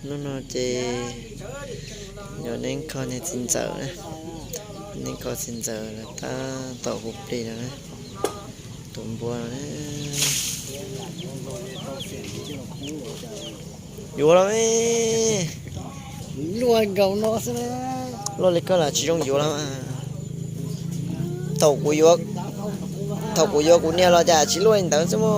Hnub no ces yuav neb kho niag txiv ntxawm na, neb kho txiv ntxawm los tab tom kuv plig no na, tus npua no na. Yuav los me, luaj nkaus no xwb, luaj li koj los tsis zoo yuav los. Thaum kuv yuav, thaum kuv yuav kuv niag los cas tsis luaj li ntawd xwb mas.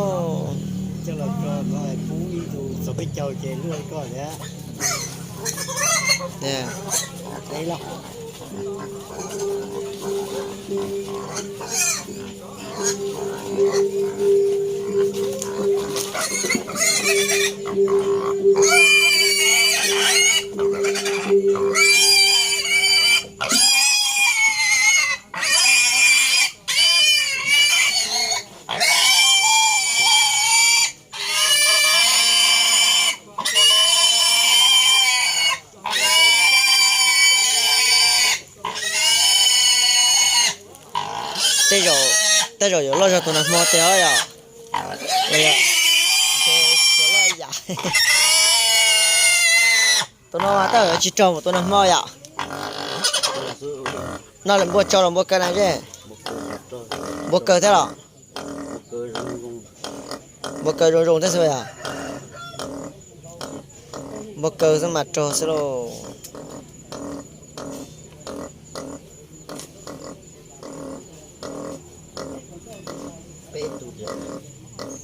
Tej zaum yuav loj zog tus nag hmo tiag os yom. Tus no mas tej zaum yuav tsis raug tus nag hmo yom. No lawm npua tsau los npua kaw na zej? Npua kaw thiab los? Npua kaw zoo zoo thiab xwb yom. Npua kaw xwb mas raug xwb lauj.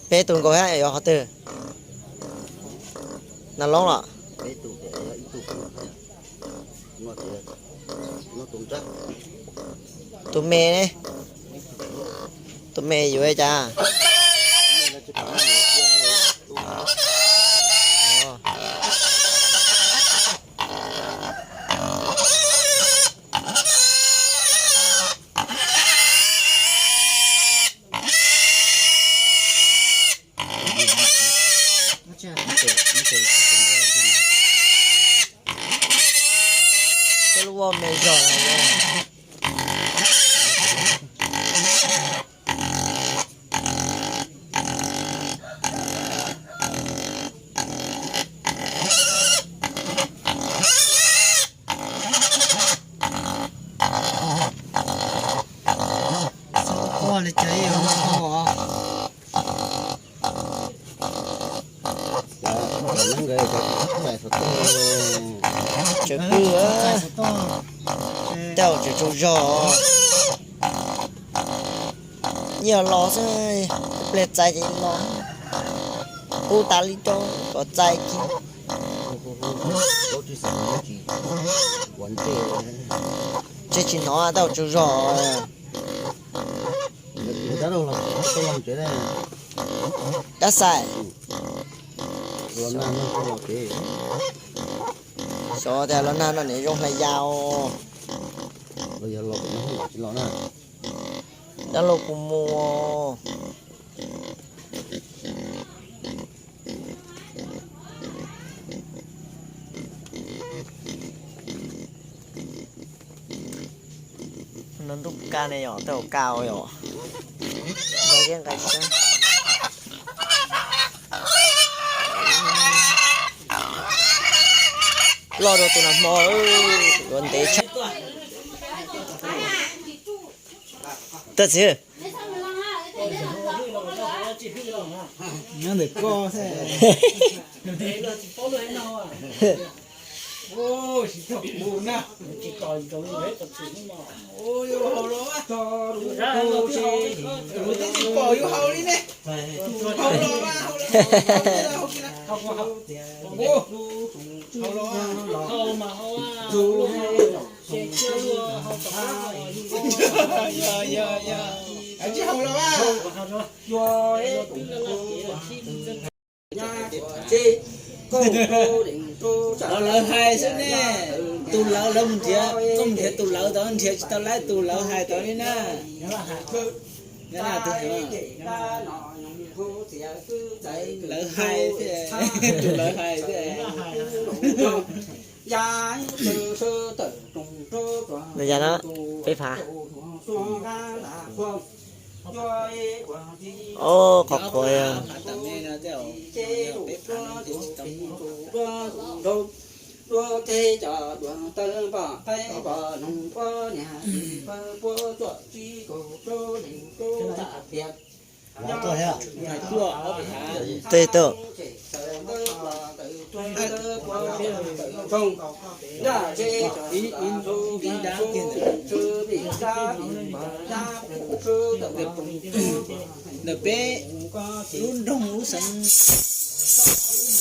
Peb tus nkaus thiab yuav qhov twg? Nas loob los? Tus me ne? Tus me yuav li cas? Tej lub voj me zog no. Xav quaj li cas ib yam no. Tsaws pwg, tej zaum tsaws tsaug zog. Yeej los xwb, pliag txais ces los. Pub tas li rau kom txais kiag. Tsis tsis hnov, tej zaum tsaug zog. Dab xais. Xyov tias los nag no niam zoo hlais yas os. Dab laug kuv mus. No ntuj kaj ne yom, tej zaum kaj yom. Nqa kiag nqa sab. Loj rau tus nag hmo, yuav ntev tshaj. Tuaj txiv. Nyob ntawm koj thiab. Tus twb tsis pom yus haus li ne. Haus los mas, haus los, haus los. Tsis haus los mas. Lawv hais xwb ne. Tus lawv, lawv mus nrhiav, koj mus nrhiav tus lawv tod, nrhiav tsis tau lawv tus lawv hais tod li na. Lawv hais thiab, tus lawv hais thiab. Nws yog no, peb phav. Ob qhov qhuav yog. Tej tug. Ntawm peb lub nroog lub xeev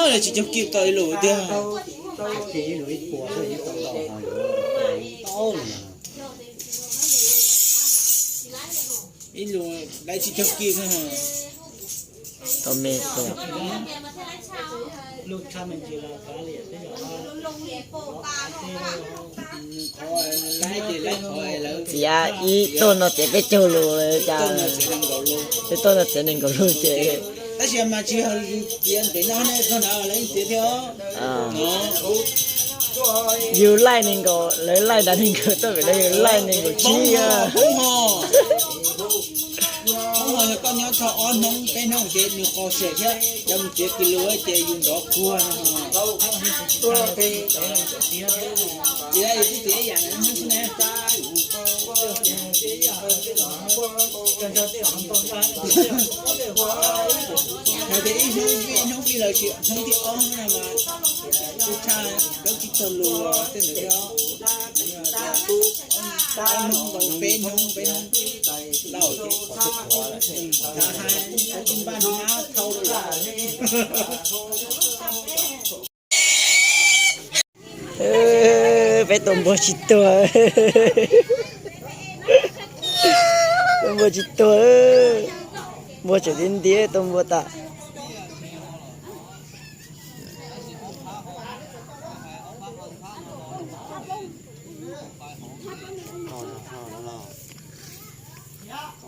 Lawv tsis cog kij tau ib lus tiag. Ib lus lawv tsis cog kij. Tau me tiag. Txiav ib tug no txiav peb caug lus cas, ib tug no txiav nees nkaum lus ces. Tab sis mas tsis yog txiav ntawm no ne, txog na lawv txiav thiab. Yus laij nees nkaum, lawv laij nrad nees nkaum, txoj vim lawv yus laij nees nkaum tsib. Koj nyob txog ob hnub peb hnub ces nws qos siam thiab, yog mus txiav kis lus ces yus nrov kuag no. Txiav yus twb txiav ib yam na. Hais tias ib hnub vij, ib hnub vij lawm tsis hnub thib ob na mas kuj tshaj plaub tsib caug lus tej ntawd thiab. Ob hnub, peb hnub, peb hnub lauj, thav hais tsis npaj hnab thau lawm. Peb tua npua tsis tuag. Tua npua tsis tuag. Npua tseem nti nti, tua npua tas.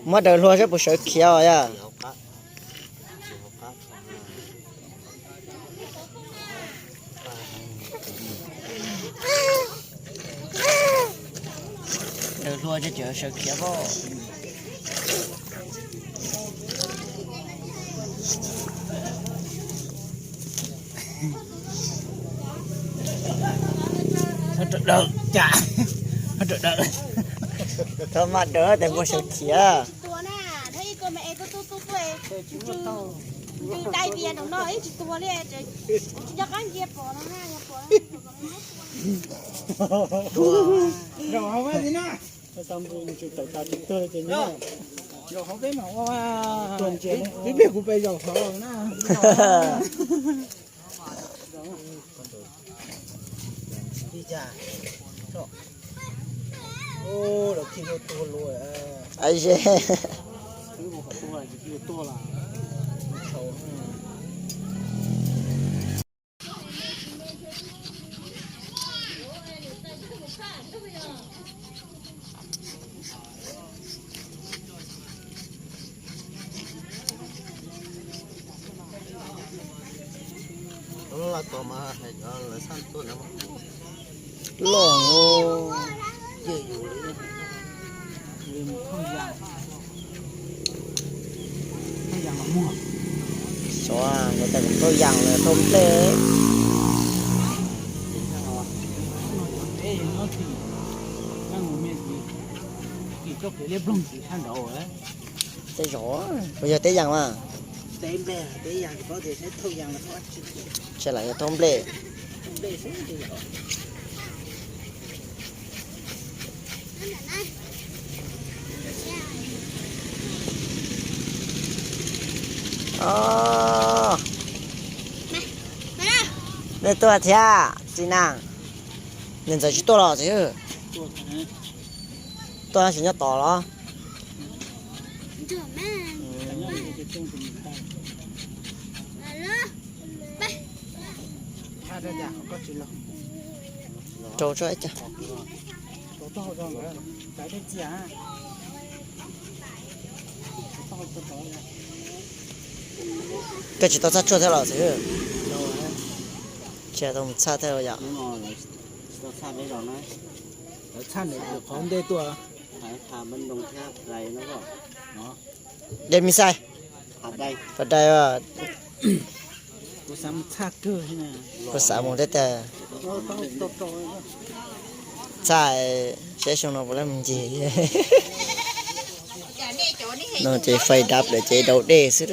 Muab daws hlua saib puas sawv khiav os yog. Daws hlua ces tseem sawv khiav pob. Thov maj daws tes npua sawv khiav. Ib pliag kuv pes zaum hauv na. Aize. Loj. Xyov, nkawd tias kom thauj yas los thauj nplej. Tej zaum puas yog teb yas mas. Ces lam yog thauj nplej. Nej tuaj thiab txiv Naj? Niam ntxawm tsis tuaj los txiv? Tuaj tab sis nyob tos los? Rau tso ib co. Koj tsis tau txhaj tsuag thiab los xwb? Tsis tau mus txhaj thiab los yom? Dej me xais, pab dai. Kuv xav mus thiab tiag. Txhaj, saib xyoo no puas lab mus ncig. No ces fais dab lawm ces daus dej xwb.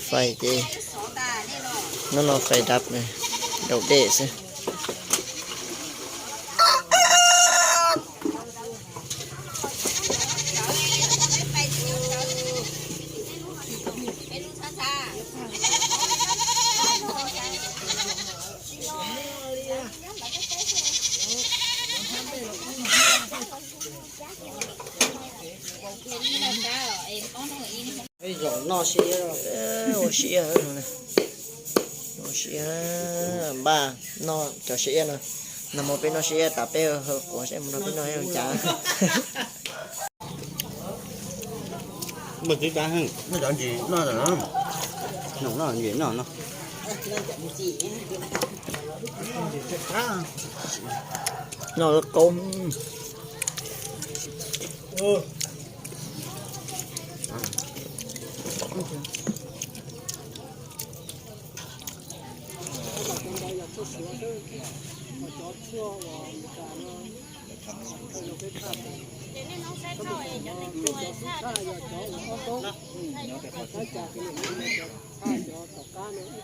Fais ces, hnub no fais dab, daus dej xwb. Ua siab, ua siab, npaj noj cov siab no. Nag hmo peb noj siab tas peb quav siab mus nrog peb noj ib cas. Noj qaub.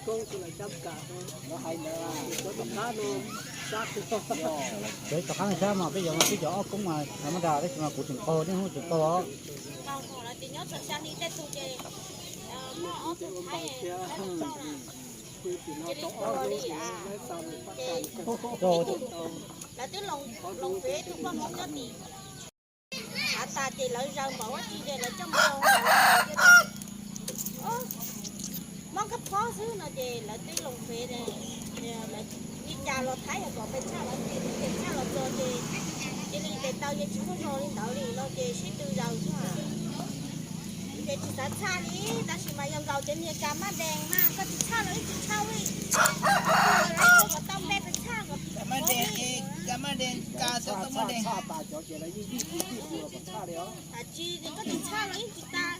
Cov tom qab no sab mas peb yuav mas peb cov ob koob mas xav maj dag tab sis mas kuv tseem qaug, niaj hnub tseem qaug os. Lawv twb los, los pem tus poj Hmoob nyob tim, hav tas ces lawv zaws npaum ua tsi ces lawv coj mus rau mob kab phob xwb no ces lawv twb los pem, li cas los Thaib yog kom pes tshaj los ces pes tshaj los txog ces cia li ntes taw ces tsis muaj zog li ntawd li no ces sib tw zaws xwb. Ces tsis xav txhaj li, tab sis mas yog nkaus cov niag kas maj dees mas koj tsis txhaj los yeej tsis txhaj li. Kom tau npe pes txhaj kom, tsis koj tsis txhaj los yeej tsis tas.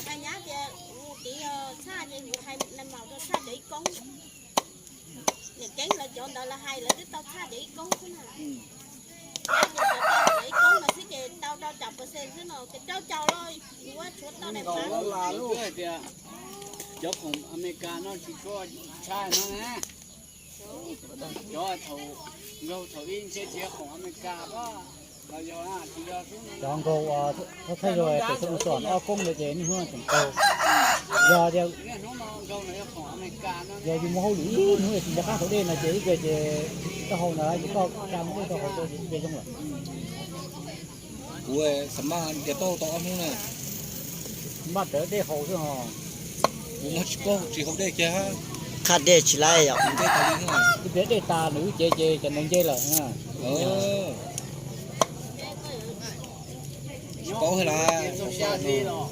Hais nyab tias kuv txiv yog txhaj ces kuv hais nais maum rau txhaj cov ib koob. Niam Keeb lawv cov ntawd lawv hais lawv twb tau txhaj cov ib koob xwb na. Nyab ces tau cov ib koob no xwb ces tau rau caum percent xwb no ces rau caum los yuav tshuav tau daim phav. Cov khoom Amelikas no tsis tshua txhaj no na. Cov thaum nkaug thaum ib ntshe tsis yog khoom Amelikas os. Cov nkaug thaum thawj zaug pem xeev Louis ob koob ntawd ces niaj hnub tseem qaug. Yog tias, yog yus mus hauj lwm ib hnub tsis nco qab thaum dej no ces ib kawg ces taub hau ntawd ces koj tsa mus dej taub hau rau ces ib kawg zoo lawm. Kuv xav maj ntiav taub hau tau ob hnub na. Maj rawv dej haus xwb os. Kuv maj tsis paub tsis haus dej kiag. Qhaj dej tsis laib yom. Ntiav dej tas nws cev ces cov ntawd nce lawm. Tsis paub thiab lawm.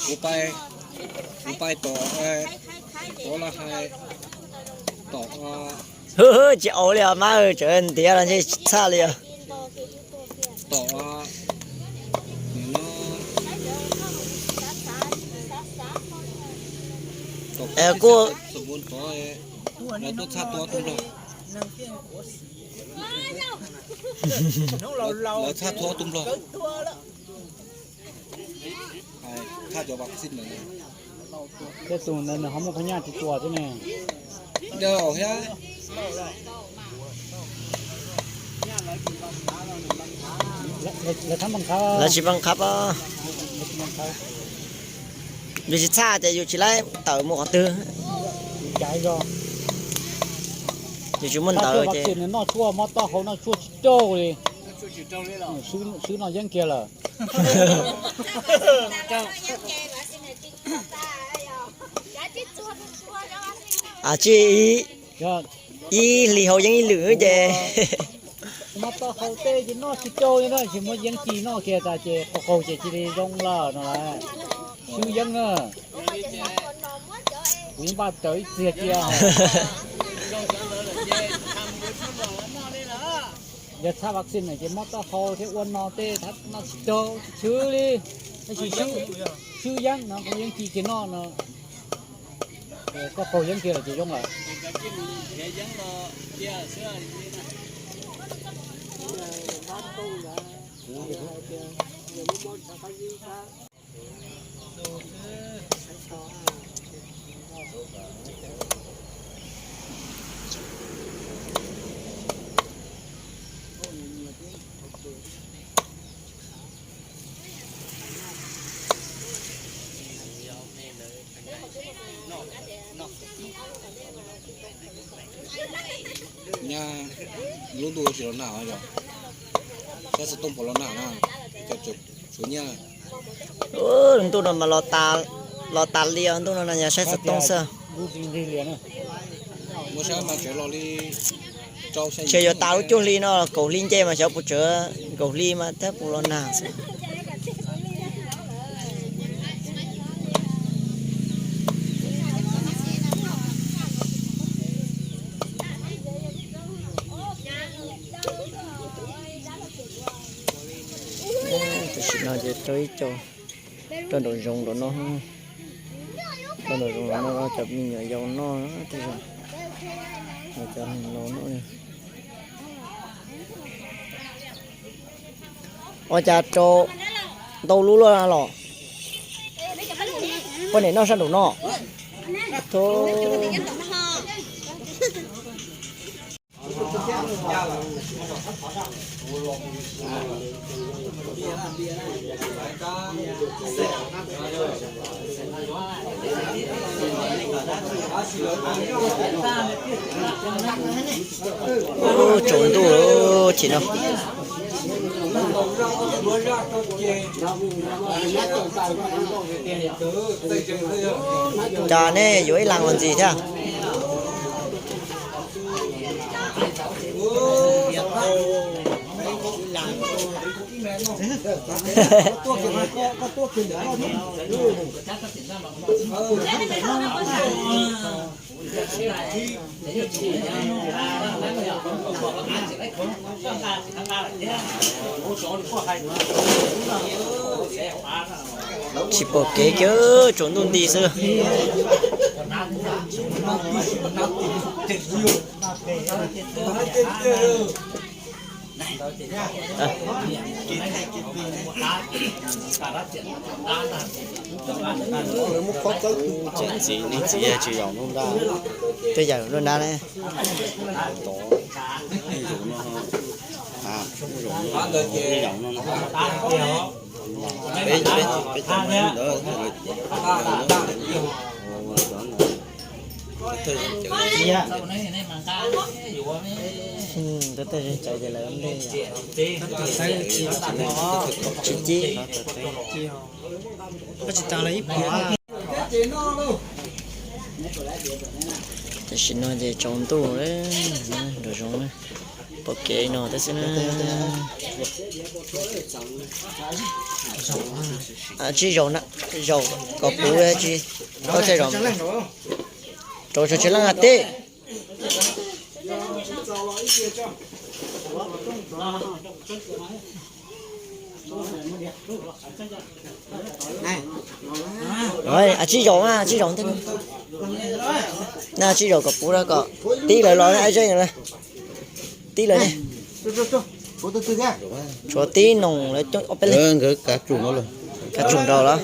Kuv pais, kuv pais tom, tom laj hais, tom, hwv, tsis aus li os mas, tseem ntiav los ntshe tsis txhaj li os. Tom, tom kuj, lawv tuaj txhaj tua tus nplog. Lawv txhaj tua tus nplog. Txhaj cov vaccine lawm. Tej tus ntawd nws ho muaj phab nyaj tsis tua xwb ne. Lawv tsis npaj qhab os. Yus tsis txhaj ces yus tsis laib tawm mus qhov twg. Yus tsis muaj ntawv ces noj tshuaj, mob taub hau noj tshuaj tsis raug li. Swb noj yeeb kiag lawm. Tsij ib hlis haus yeeb ib lwm ces mob taub hau tej ces noj tsis raug li na, tsis muaj yeeb ci noj kiag tas ces qaug qaug ces cia li zoo lawm no las. Swb yeeb na. Kuv yeej npaj raws ib txiag cia. Yog txhaj vaccine ces mob taub hau thiab ua no tej noj tsis raug tsis tshwv li. Tab sis swb yeeb no, yeeb ci kiag noj no, koj qaug yeeb kiag lawm ces zoo lawm. Nyab, lub ntuj tsis los nag os, yog saib xov tooj puas los nag na, cov tsuav nyiaj. Ntuj no mas los tas li os, ntuj no no yog saib xov tooj xwb. Muaj sab mas tsev los li, ntshe yuav tas lub cuaj hli no, kaum hli nce mas xyov puas tsev, kaum hli mas thiab puas los nag xwb. Tam sim no ces rau ib co rau nraum zoov nraum no, rau nraum zoov nraum no cov me nyuam yaus noj, cov laus noj. Ua cas rau ntau lub luaj los? Poj niam noj sab nraum no. Tsaus ntuj lawm chim no. Cas nej yuav ib las ua ntxiv thiab? Tsis pom kev kiag, tsaus ntuj nti xwb. Txiv, nej txiv tsis zaum nruab nrab. Twb zaum nruab nrab ne. Tej zeeg cawv ces lawv tsis cib. Tam sim no ces tsaus ntuj, nraum zoov pom kev no tab xwb na. Tsib zaum, zaum kom puv tsis, koj thiaj zaum. Rau tsawg tsis leej tib. Tsib zaum, tsib zaum ntej. Na tsib zaum kom puv na, kom tib lawv los na, ab zeb na. Tib lawv ne. Tshuav tib noog lawv coob ob peb leeg. Nkawd kav tsum nraud los?